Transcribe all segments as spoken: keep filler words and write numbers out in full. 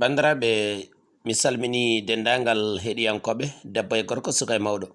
Banndiraaɓe, mi salminii denndaangal heɗiyankooɓe, debbo e gorko, suka e mawɗo.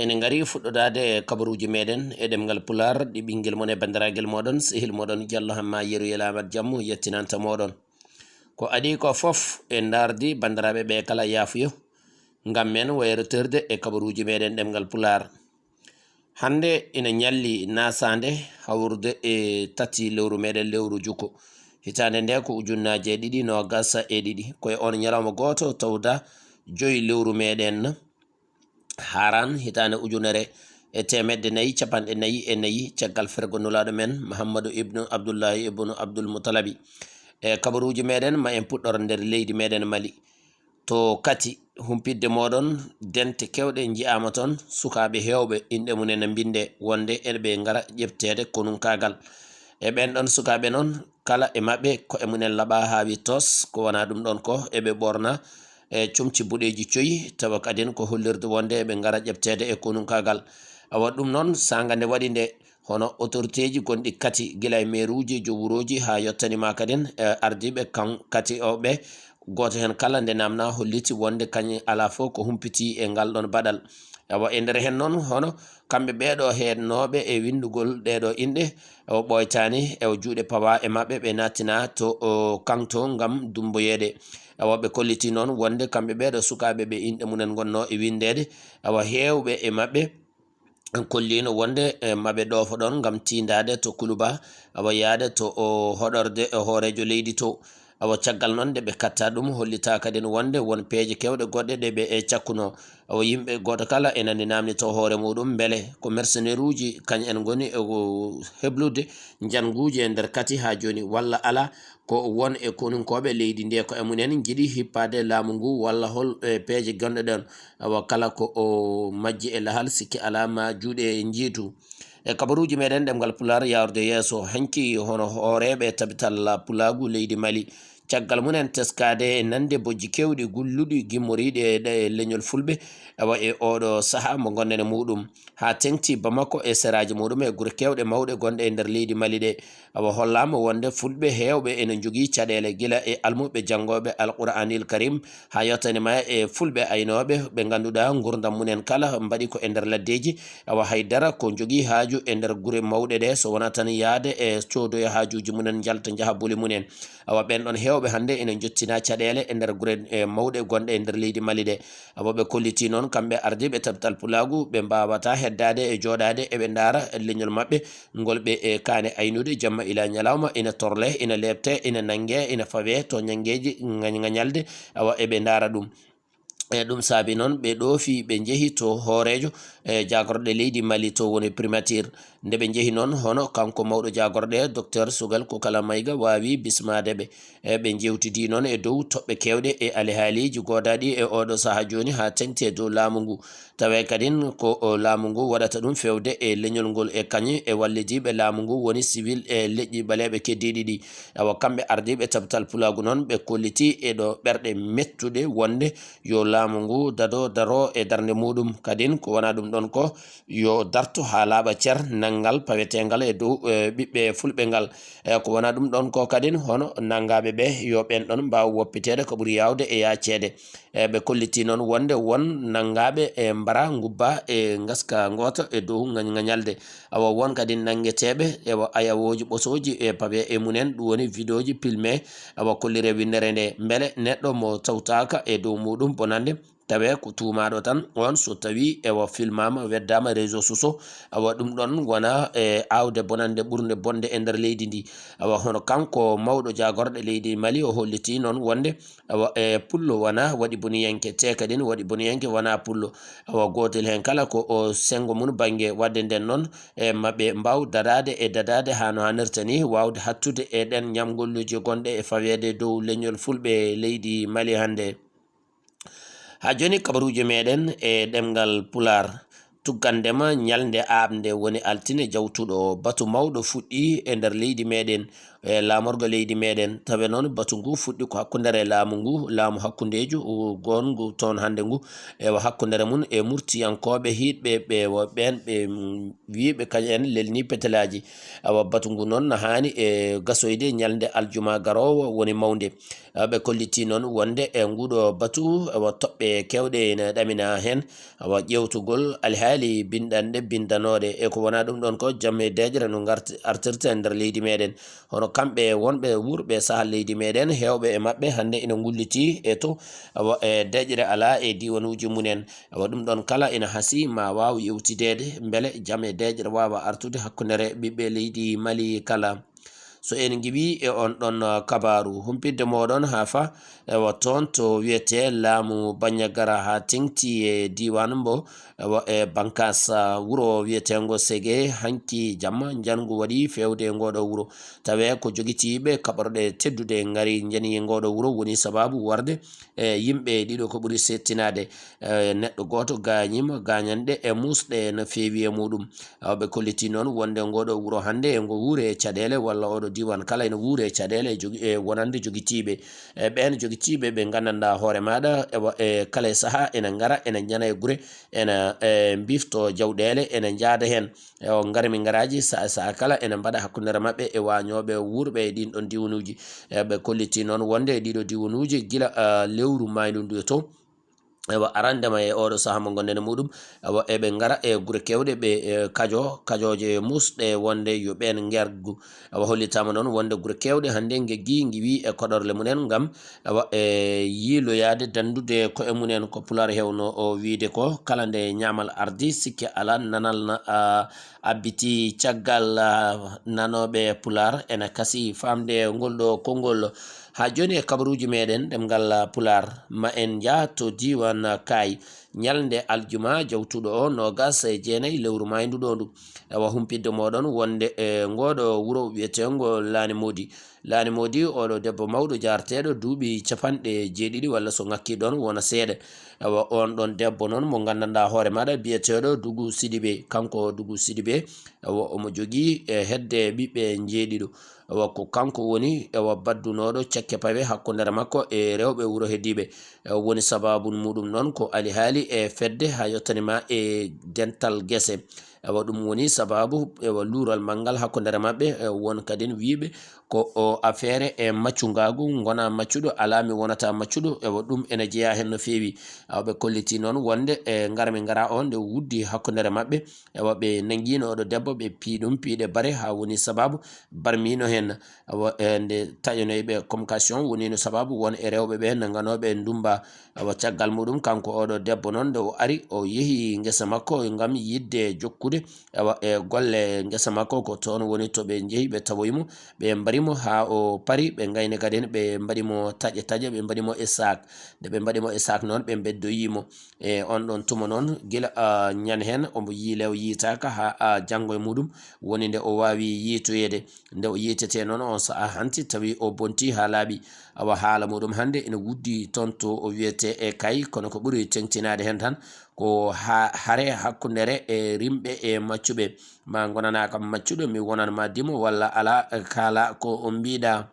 Ene ngari fuɗɗodaade kabaruuji meɗen e ɗemngal Pulaar, ɗi ɓinngel mon e banndiraagal mooɗon, sehil mooɗon, Jallo Hamma Yeru Yel Ahmad Jammu yettinanta mooɗon. Ko adii ko fof, en ndaardi banndiraaɓe ɓe kala yaafuyo, ngam men wayrotirde e kabaruuji meɗen ɗemngal Pulaar. Hannde ina ñalli nasaande hawrude e tati lewru meɗen, lewru juko. Hitaande nde ko ujunnaaje ɗiɗi noogas e ɗiɗi. Ko e oon ñalawma gooto tawda joyi lewru meɗen, Haran, hitaande ujunere e teemedde nayi capanɗe nayi e nayi, caggal fergo Nulaaɗo men Muhammadu ibnu Abdullahi ibnu Abdul Mutalabi. E kabaruuji meɗen, ma en puɗɗor nder leydi meɗen Mali. To Kati, humpitde mooɗon, dente keewɗe njiyaama toon, sukaaɓe heewɓe, inɗe mumen na mbinde wonde eɓe ngara ƴefteede konunkaagal. E ɓeen ɗoon sukaaɓe noon, kala e maɓɓe, ko'e mumen laɓaa haa wi toos, ko wonaa ɗum ɗoon ko eɓe ɓoorna e comci boɗeeji coyi, tawa kadin ko hollirde wonde eɓe ngara ƴefteede e konunkaagal. Awa ɗum noon, saanga nde waɗi nde, hono autoriteeji gonɗi Kati, gila e meeruuji, jowuurooji, haa yottani ma kadin, e ardiiɓe kan Kati o ɓe, gooto heen kala nde naamnaa holliti wonde kañum alaa fof ko humpitii e ngal ɗoon baɗal. Awa e nder heen noon, hono kamɓe ɓeeɗo heednooɓe e winndugol ɗeeɗo inɗe, o ɓooytaani e o juuɗe pawaa e maɓɓe, ɓe naattinaa to o kaŋto ngam dummboyeede. Awa ɓe kollitii noon wonde kamɓe ɓeeɗo sukaaɓe ɓe inɗe mumen ngonnoo e winndeede, awa heewɓe e maɓɓe, en kolliino wonde, eh, maɓe ɗoofo ɗoon ngam tiindaade to Kuluba, awa yahde to o hoɗorde e hooreejo leydi to. Awa caggal noon nde ɓe katta ɗum, hollitaa kadin wonde won peeje keewɗe goɗɗe ɗe ɓe, eh, cakkunoo. Awa yimɓe gooto kala ena ni naamni to hoore muɗum, mbele ko mercenaire uji kañ en ngoni e o heblude njannguuji e nder Kati haa jooni, walla alaa, ko won e konunkooɓe leydi nde ko e mumen njiɗi hippaade laamu ngu, walla hol, eh, peeje gonɗe ɗoon. Awa kala ko o majji e lahal, sikke alaa ma juuɗe njiitu. E kabaruuji meɗen ɗemngal Pulaar yaawrude yeeso, hanki hono hooreeɓe tabital pulaagu leydi Mali, caggal mumen teskaade e nande bojji keewɗi gulluɗi gimmoriiɗi e ɗe leñol Fulɓe, awa e oɗo sahaa mo ngonɗen e muɗum, haa teŋti Bamako e seraaji muɗum e gure keewɗe mawɗe gonɗe e nder leydi Mali ɗe. Awa hollaama wonde Fulɓe heewɓe ene njogii caɗeele gila e almuɓɓe janngooɓe Alquraanil Karim, haa yottani ma e Fulɓe aynooɓe ɓe ngannduɗaa nguurndam mumen kala mbaɗi ko e nder laddeeji. Awa hay dara ko njogii haaju e nder gure mawɗe ɗe, so wonaa tan yahde e coodoya haajuuji mumen, njalta njaha boli mumen. Awa ɓeen ɗoon heewɓe hannde ene njottina caɗeele e nder gure, e mawɗe gonɗe e nder leydi Mali ɗe. Awa ɓe kollitii noon kamɓe ardiiɓe tabital pulaagu, ɓe mbaawataa heddaade e jooɗaade eɓe ndaara leñol maɓɓe ngol ɓe e kaane aynude jamma ila ñalawma, ina torle, ina leepte, ina nannge, ina fawe to ñanngeeji ŋañ-, ŋañalde, awa eɓe ndaara ɗum. E ɗum saabi noon ɓe ɗoofi, ɓe njehi to hooreejo, e jaagorɗe leydi Mali to woni primature. Nde ɓe njehi noon, hono kanko mawɗo jaagorɗe, Docteur Sugal Kokala Mayga, waawi bismaade ɓe. E ɓe njeewtidii noon e dow toɓɓe keewɗe e alhaaliiji goodaaɗi e oɗo sahaa jooni haa teŋti e dow laamu ngu. Tawee kadin ko o laamu ngu waɗata ɗum feewde e leñol ngol e kañum e wallidiiɓe laamu ngu woni civil e leƴƴi ɓaleeɓe keddiiɗi ɗi. Awa kamɓe ardiiɓe tabital pulaagu noon ɓe kollitii e ɗo ɓerɗe mettuɗe wonde yo laamu ngu dado daro e darnde muɗum. Kadin ko wonaa ɗum ɗoon ko yo dartu haa laaɓa cer nanngal paweteengal e dow, e, ɓiɓɓe Fulɓe ngal. E, ko wonaa ɗum ɗoon ko kadin hono nanngaaɓe ɓe yo ɓeen ɗoon mbaaw woppiteede ko ɓuri yaawde e yaaceede. E, ɓe kollitii noon wonde won nanngaaɓe e mbara ngubba e ngaska ngoota e dow ŋañ-, ŋañalde. Awa won kadi nanngeteeɓe e wa-, ayawooji ɓosooji e pawe e mumen, ɗum woni vidéoji filmé, awa kollire winndere nde. Mbele neɗɗo mo tawtaaka e dow muɗum bonannde, tawee ko tuumaaɗo tan, oon so tawii ewa filmaama, weddaama réseaux sociaux, awa ɗum ɗoon wona e aawde bonannde ɓurnde bonde e nder leydi ndi. Awa hono kanko mawɗo jaagorɗe leydi Mali, o hollitii noon wonde awa, e, pullo wona waɗi boniyanke, te kadi ne waɗi boniyanke wona pullo. Awa gootel heen kala ko o senngo mum bannge waɗde nden noon, e, maɓe mbaaw dadaade e dadaade haa no haanirta ni, waawde hattude e ɗeen ñamgolluuje gonɗe e faweede dow leñol Fulɓe leydi Mali hannde. Haa jooni kabaruuji meɗen e ɗemngal Pulaar. Tuggandema ñalnde aaɓnde woni altine jawtuɗo, batu mawɗo fuɗɗii e nder leydi meɗen. e laamorgo leydi meɗen. Tawe noon batu ngu fuɗɗi ko hakkundere laamu ngu, laamu hakkundeejo ngu toon hannde ngu, ewa hakkundere mum e murtiyankooɓe hiiɗɓe ɓe, wo ɓeen ɓe, mm, wiiɓe kañum en lelni petelaaji. Awa batu ngu noon na haani e gasoyde ñalnde aljuma garoowo woni mawnde. Awa ɓe kolliti noon wonde e nguɗo batu, awa toɓɓe keewɗe ene ɗamina heen. Awa ƴeewtugol alhaali binɗanɗe bindanooɗe e ko wonaa ɗum ɗoon ko jam e deeƴre no ngarti-, artirta e nder leydi meɗen. Hono kamɓe wonɓe wuurɓe sahal leydi meɗen, heewɓe e maɓɓe hannde ina ngulliti e to, awa e deeƴre alaa e diiwanuuji mumen. Awa ɗum ɗoon kala ina hasii ma waaw yewtideede mbele jam e deeƴre waawa artude hakkunde ɓiɓɓe leydi Mali kala. So en ngiwii e oon ɗoon, uh, kabaaru, humpitde mooɗon haa fa, ewa toon to wiyetee laamu Banñagara haa teŋti e diiwaan mbo, ewa e bankaas, uh, wuro wiyeteengo Sege, hanki jamma njanngu waɗi feewde e ngooɗo wuro. Tawee ko jogitiiɓe kaɓorɗe tedduɗe ngari njani e ngooɗo wuro woni sabaabu warde e yimɓe ɗiɗo ko ɓuri seettinaade. Eh, neɗɗo gooto gaañiima gaañanɗe e muusɗe no feewi e muɗum. Awa ɓe kolliti noon wonde ngooɗo wuro hannde e ngo wuure e caɗeele walla oɗo diiwaan kala ene wuure e caɗeele e jogi-, e wonande jogitiiɓe. E ɓeen jogitiiɓe ɓe nganndanɗaa hoore maaɗa, ewa, e kala e sahaa ene ngara, ene njana e gure, ene, e, mbifto jawɗeele, ene njaada heen. Ewa, ngarmi ngaraaji sahaa sahaa kala ene mbaɗa hakkunde maɓɓe e waañooɓe wuurɓe e ɗiin ɗoon diiwanuuji. E ɓe kolliti noon wonde e ɗiɗo diiwanuuji gila, a, lewru maayndu ndu to. Ewa, arande ma e oɗo sahaa mo ngonɗen e muɗum, ewa, eɓe ngara e gure keewɗe ɓe, e, kajo, kajooje muusɗe wonde yo ɓeen ngergu. Ewa, hollitaama noon wonde gure keewɗe hannde ngeggi ngiwi e koɗorle mumen ngam, ewa, e yiiloyaade danndude koye mumen ko Pulaar heewno o wiyde ko kala nde ñaamal ardi sikke alaa nanal na, a, abbiti caggal, a, nanooɓe Pulaar ene kasi faamde ngol ɗo konngol. Haa jooni e kabaruuji meɗen ɗemngal Pulaar, ma en njah to diiwaan Kaay. Ñalnde aljuma jawtuɗo o, noogas e jeenayi lewru maayndu ɗo ndu. Ewa humpitde mooɗon wonde e ngooɗo wuro wiyeteengo Laani Moodi. Laani Moodi, oɗo debbo mawɗo jaarteeɗo duuɓi capanɗe jeeɗiɗi walla so ŋakki ɗoon wona seeɗa. Ewa oon ɗoon debbo noon mo nganndanɗaa hoore maaɗa biyeteeɗo Dugu Sidibe. Kanko Dugu Sidibe, ewa omo jogii e hedde ɓiɓɓe njeeɗiɗo. Ewa ko kanko woni, ewa, baddunooɗo cakke pawe hakkunde makko e rewɓe wuro heddiiɓe. Ewa woni sabaabu muɗum noon ko alihaali e fedde haa yottani ma e dental gese. Ewa ɗum woni sabaabu, ewa, luural manngal hakkunde maɓɓe. Ewa won kadi wiiɓe ko o afeere e maccungaagu, ngona maccuɗo, alaa mi wonata maccuɗo. Ewa ɗum ene jeyaa heen no feewi. Ewa ɓe kolliti noon wonde e ngarmi ngara o nde wuddi hakkunde maɓɓe. Ewa ɓe nanngiino oɗo debbo, ɓe pii ɗum piiɗe bare haa woni sabaabu barmiino heen. Ewa, e, nde taƴanoyi ɓe communication woniino sabaabu won e rewɓe ɓe nannganooɓe ndumba. Ewa caggal muɗum kanko oɗo debbo noon nde o ari o yehi ngesa makko ngam yiɗde jokkude, ewa, e golle ngesa makko ko toon woni to ɓe njehi ɓe tawoyi mo, ɓe mbari mo haa o pari, ɓe ngayni kadi ɓe mbaɗi mo taƴe taƴe, ɓe mbaɗi mo e saak. Nde ɓe mbaɗi mo e saak noon ɓe mbeddoyi mo. E oon ɗoon tuma noon, gila, a, ñande heen omo yiilew yiitaaka haa, a, janngo e muɗum, woni nde o waawi yiitoyeede. Nde o yiitetee noon, oon sahaa hanti tawi o bontii haa laaɓi. Awa haala muɗum hannde ene wuddi toon to o wiyetee e Kaay, kono ko ɓuri teŋtinaade heen tan ko ha-, hare hakkunde e rimɓe e maccuɓe. Ma ngonanaa kam maccuɗo, mi wonan ma dimo walla alaa, kaala ko o mbiɗa.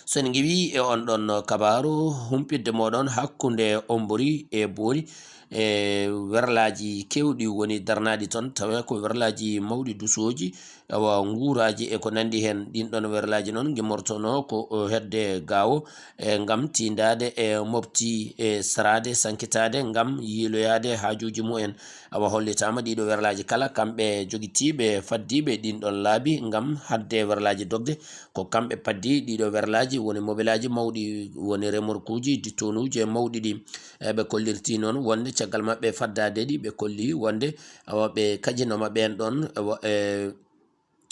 So en ngiwii e oon ɗoon kabaaru, humpitde mooɗon hakkunde Ombori e Boori, e werlaaji keewɗi woni darnaaɗi toon, tawa ko werlaaji mawɗi dusooji, ewa, nguuraaji e ko nanndi heen. Ɗiin ɗoon werlaaji noon ngimmortonoo ko, o, hedde Gaawo, e ngam tiindaade e mofti e saraade, sankitaade ngam yiiloyaade haajuuji mumen. Awa hollitaama ɗiɗo werlaaji kala, kamɓe jogitiiɓe faddiiɓe ɗiin ɗoon laabi ngam hadde werlaaji dogde, ko kamɓe paddi ɗiɗo werlaaji, woni mobilaaji mawɗi, woni remorkuuji, dittonuuji e mawɗi ɗi. E ɓe kollirti noon wonde caggal maɓɓe faddaade ɗi, ɓe kolli wonde, awa, ɓe kajinooma ɓeen ɗoon, awa, e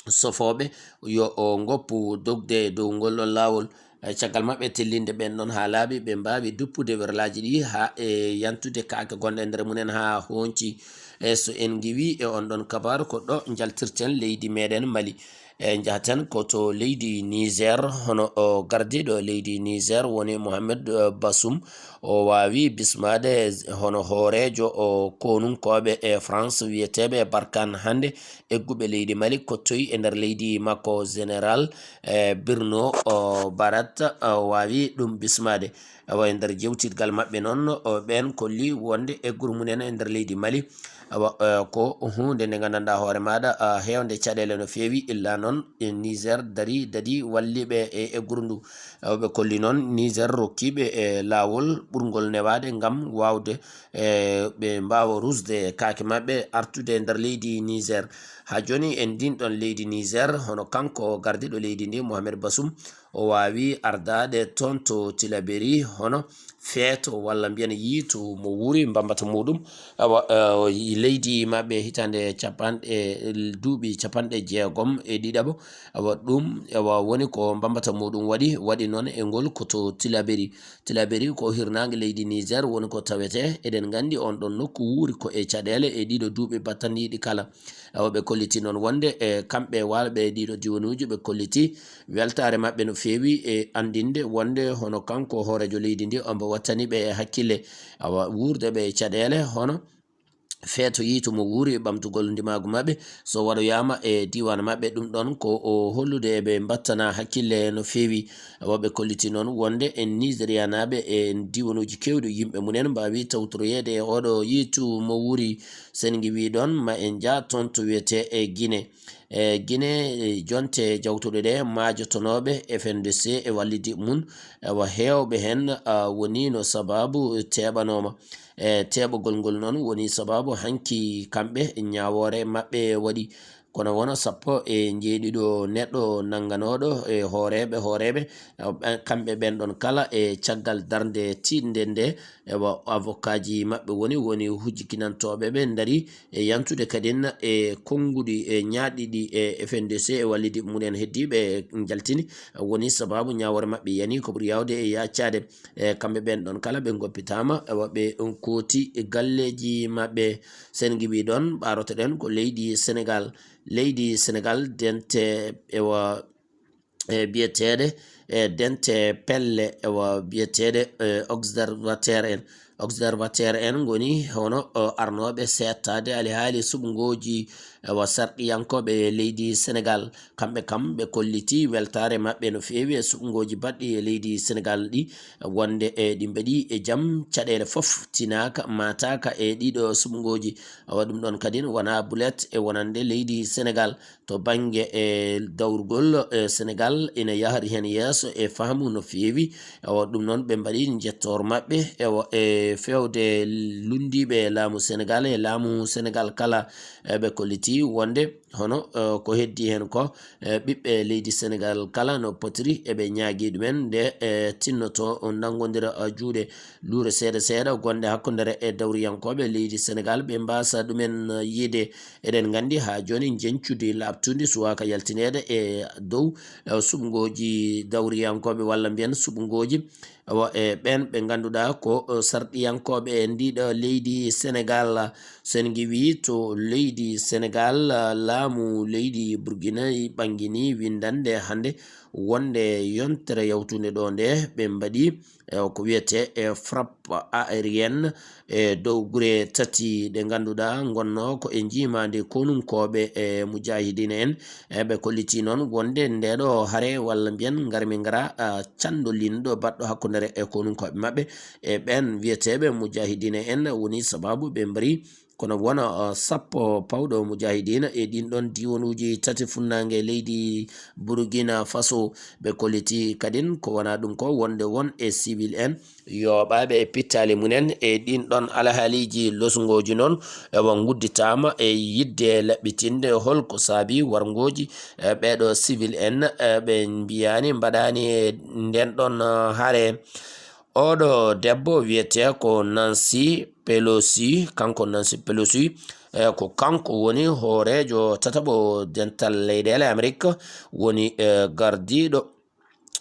sofooɓe yo o ngoppu dogde e dow ngol ɗoon laawol. E caggal maɓɓe tellinde ɓeen ɗoon haa laaɓi, ɓe mbaawi duppude werlaaji ɗi haa e yantude kaake gonɗe e nder mumen haa hoonci. E so en ngiwi e on ɗon kabaaru, ko ɗo njaltirten leydi meɗen Mali. E njahaten ko to leydi Niger, hono o gardiiɗo leydi Niger woni Mohamed, eh, Bazoum. O waawi bismaade hono hooreejo o konunkooɓe e France wiyeteeɓe Barkhane hannde. Egguɓe leydi Mali kottoyi e nder leydi makko, Général, eh, Birno, o Barat, o waawi ɗum bismaade. Awa, e nder jewtidgal maɓɓe noon, o, ɓeen kolli wonde egguru mumen e nder leydi Mali, awa, eh, ko huunde nde nganndanɗaa hoore maaɗa, ah, heewnde caɗeele no feewi, illa noon e Niger darii, dadii walliiɓe e egguru ndu. Awa, ɓe kolli noon Niger rokkiiɓe e laawol ɓurngol newaade ngam waawde, eh, ɓe mbaawa rusde kaake maɓɓe artude e nder leydi Niger. Haa jooni e ndiin ɗoon leydi Niger, hono kanko gardiiɗo leydi ndi, Mohamed Bazoum, o waawi ardaade toon to Tillabéri, hono feeto walla mbiyen yiitu mo wuuri mbammbata muuɗum. Awa, eh, leydi maɓɓe hitaande capanɗe, duuɓi capanɗe jeegom e ɗiɗaɓo. Awa, ɗum, awa, woni ko mbammbata muuɗum waɗi, waɗi noon e ngol ko to Tillabéri. Tillabéri ko hirnaange leydi Niger woni ko tawetee. Eɗen nganndi on ɗon nokku wuuri ko e caɗeele e ɗiɗo duuɓi battaniiɗi kala. Awa, ɓe kolliti noon wonde e kamɓe waalɓe ɗiɗo diwanuuji, ɓe kolliti weltaare maɓɓe no feewi e anndinde wonde hono kanko hooreejo leydi ndi, ombo wattani ɓe e hakkille. Awa, wuurde ɓe e caɗeele hono feeto yiitu mo wuuri ɓamtugol ndimaagu maɓɓe, so waɗoyaama e diiwaan maɓɓe. Ɗum ɗoon ko o hollude eɓe mbattana hakkille no feewi. Awa, ɓe kolliti noon wonde en Nigerianaaɓe e diwanuuji keewɗi yimɓe mumen mbaawi tawtoroyeede e oɗo yiitu mo wuuri. Sen ngiwi ɗoon, ma en njah toon to wiyetee e Guinée. E Guinée, e jonte jawtuɗe ɗe maajotonooɓe F N D C e wallidi mum, awa, heewɓe heen, a, woni no sabaabu teeɓanooma. E teeɓagol ngol noon woni sabaabu hanki kamɓe ñaawoore maɓɓe waɗi. Kono wona sappo e njeeɗiɗo neɗɗo nannganooɗo e hooreeɓe, hooreeɓe, a, ɓe-, kamɓe ɓeen ɗoon kala e caggal darnde tiiɗnde nde, ewa, avocat ji maɓɓe woni, woni hujjikinantooɓe ɓe ndarii e yantude kadin e konnguɗi e ñaaɗɗiɗi e F N D C e wallidi mumen heddiiɓe njaltini. Woni sabaabu ñaawoore maɓɓe yani ko ɓuri yaawde e yaacaade. E kamɓe ɓeen ɗoon kala ɓe ngoppitaama, ewa, ɓe kooti e galleeji maɓɓe. Sen ngiwi ɗoon, ɓaarotoɗen ko leydi Senegal. Leydi Senegal, dente, ewa, e biyeteeɗe, e dente pelle, ewa, biyeteeɗe, e, observateur en. Observateur en ngoni hono, o, arnooɓe seettaade alhaali suɓngooji, ewa, sarɗiyankooɓe leydi Senegal. Kamɓe kam, ɓe kolliti weltaare maɓɓe no feewi e suɓngooji baɗɗi e leydi Senegal ɗi, wonde, e, ɗi mbaɗi e jam, caɗeele fof tinaaka, maataaka e ɗiɗo suɓngooji. Awa, ɗum ɗoon kadi wonaa bulet e wonande leydi Senegal. To bannge, e, dawrugol, e, Senegal ina yahri heen yeeso e faamu no feewi. Awa, ɗum noon ɓe mbaɗi njettoor maɓɓe, ewa, e feewde lunndiiɓe laamu Senegal e laamu Senegal kala, e, ɓe kolliti wonde hono, e, ko heddii heen ko, e, ɓiɓɓe leydi Senegal kala no potiri, eɓe ñaagii ɗumen nde, e, tinnoto nanngodira, e, juuɗe. Luure seeɗa seeɗa gonɗe hakkunde e dawriyankooɓe leydi Senegal, ɓe mbaasa ɗumen yiide. Eɗen nganndi haa jooni njeñcudi laaɓtundi suwaaka yaltineede e dow, e, suɓngooji dawriyankooɓe walla mbiyen suɓngooji, awa, e ɓeen ɓe ngannduɗaa ko, e, sarɗiyankooɓe e ndiɗo leydi Senegal. Sen ngiwi to leydi Senegal, laamu leydi Burkina ɓanngini winndannde hannde wonde yontere yawtunde ɗo nde ɓe mbaɗi, e, ko wiyetee, e, frappe aérienne, e, dow gure tati ɗe ngannduɗaa ngonnoo ko e njiimaandi konunkooɓe e mujaahidiina en. E, ɓe kolliti noon wonde ndeeɗo hare walla mbiyen ngarmi ngara, a, canndolinɗo baɗɗo hakkunde e konunkooɓe maɓɓe e ɓeen wiyeteeɓe mujaahidiina en woni sabaabu ɓe mbari kono wona, uh, sappo pawɗo mujaahidiina e ɗiin ɗoon diiwanuuji tati funnaange leydi Burkina Faso. Ɓe kolliti kadin ko wonaa ɗum ko wonde won e civil en yooɓaaɓe e pittaali mumen e ɗiin ɗoon alhaaliiji losngooji noon, ewa, ngudditaama e yiɗde laɓɓitinde hol ko saabi warngooji, e ɓeeɗo civil en, e ɓe mbiyaani mbaɗaani e ndeen ɗoon, uh, hare. Oɗo debbo wiyetee ko Nancy Pelosi, kanko Nancy Pelosi, e, ko kanko woni hooreejo tataɓo dental leyɗeele Amerik, woni, e, gardiiɗo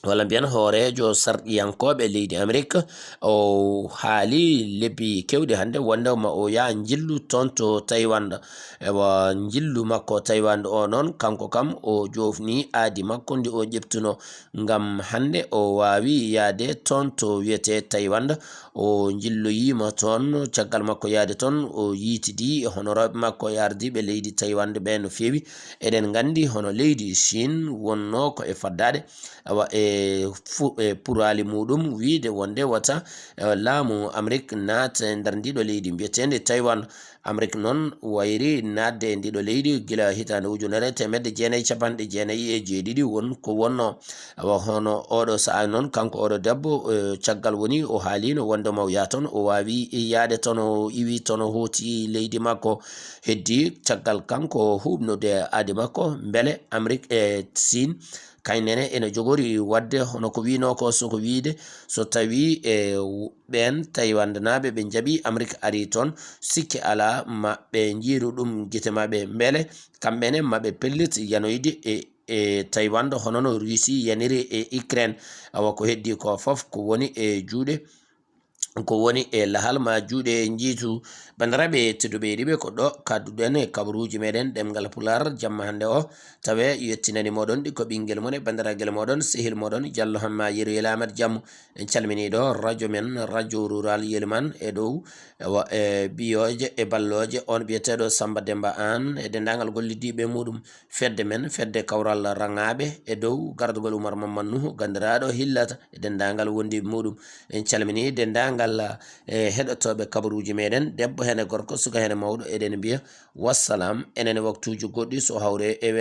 walla mbiyen hooreejo sarɗiyankooɓe leydi Amerik, o haali lebbi keewɗi hannde wonde ma o yaha njillu toon to Taiwan. Ewa, njillu makko Taiwan o noon, kanko kam o joofni aadi makko ndi o ƴeftuno ngam hannde o waawi yahde toon to wiyetee Taiwan. O njilloyiima toon, caggal makko yahde toon, o yiitidi e honorooɓe makko e ardiiɓe leydi Taiwan ɓe no feewi. Eɗen nganndi hono leydi Chine wonnoo ko e faddaade, awa, e fu-, e puraali muɗum wiyde wonde wota, eh, laamu Amerik naata e nder ndiɗo leydi mbiyeteende Taiwan. Amerik noon wayri naatde e ndiɗo leydi gila hitaande ujunere teemedde jeenayi capanɗe jeenayi e jeeɗiɗi won ko wonnoo. Awa, hono oɗo sahaa noon, kanko oɗo debbo, eh, caggal woni o haalino wonde ma o yaha toon, o waawi yahde toon, o iwi toon, o hooti leydi makko. Heddi caggal kanko huuɓnude aadi makko, mbele Amerik e Siin kañum nene ene jogori waɗde hono ko wiynoo ko, so ko wiyde so tawii e w-, ɓeen Taiwandanaaɓe ɓe njaɓi Amerik ari toon, sikke alaa ma ɓe njiiru ɗum gite maɓɓe. Mbele kamɓe ne ma ɓe pellit yanoyde e, e Taiwan hono no Russie yaniri e Ukraine. Awa, ko heddi ko fof ko woni e juuɗe, ko woni e lahal ma juuɗe njiitu. Banndiraaɓe tedduɓe yiɗiiɓe, ko ɗo kadduɗen e kabaruuji meɗen ɗemngal Pulaar jamma hannde o. Tawe yettinani moɗon ɗi ko ɓinngel mon e banndiraagal moɗon, sehil moɗon Jallo Hamma Yero Yelamat Jammu. En calminii ɗo radio men, Radio Rural Yeliman e dow, e wa-, e biyooje e ballooje on biyeteeɗo Samba Demba Aan e denndaangal golliddiiɓe muɗum. Fedde men, fedde kawral raŋaaɓe e dow gardagol Umar Mamman Nuhu, ganndiraaɗo Hillata e denndaangal wondiiɓe muɗum. En calminii denndaangal, eh, heɗotooɓe kabaruuji meɗen, debbo hene gorko, suka hene mawɗo, eɗen mbiya wassalam. Enen waktuuji goɗɗi so hawre e